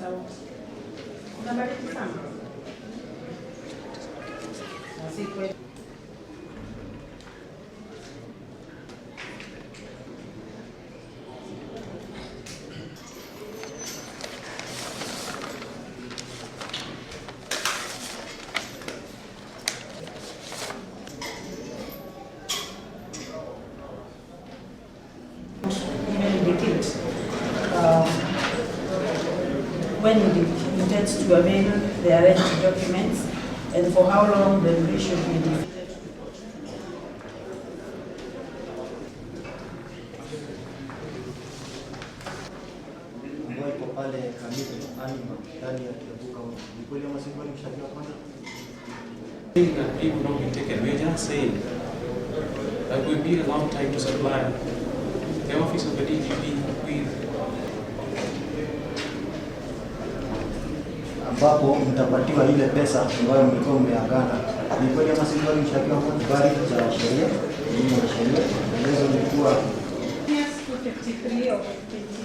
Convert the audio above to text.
Sauti. Kuna baridi sana. Na si kweli. Even indicate when he intends to avail the arranged documents and for how long the plea should be defeated. Ambayo iko pale Kamiti Anima ndani ya Kiambu County. Ni kweli ama si kweli, mshtakiwa wa kwanza? Saying that we would not be taken, we are just saying that will be a long time to supply the office of the DPP with Ambapo mtapatiwa ile pesa ambayo mlikuwa mmeagana. Ni kweli ama si kweli, mshtakiwa wa kwanza? Habari za sheria, mimi mwanasheria, maelezo ni kuwa Yes, 253 of page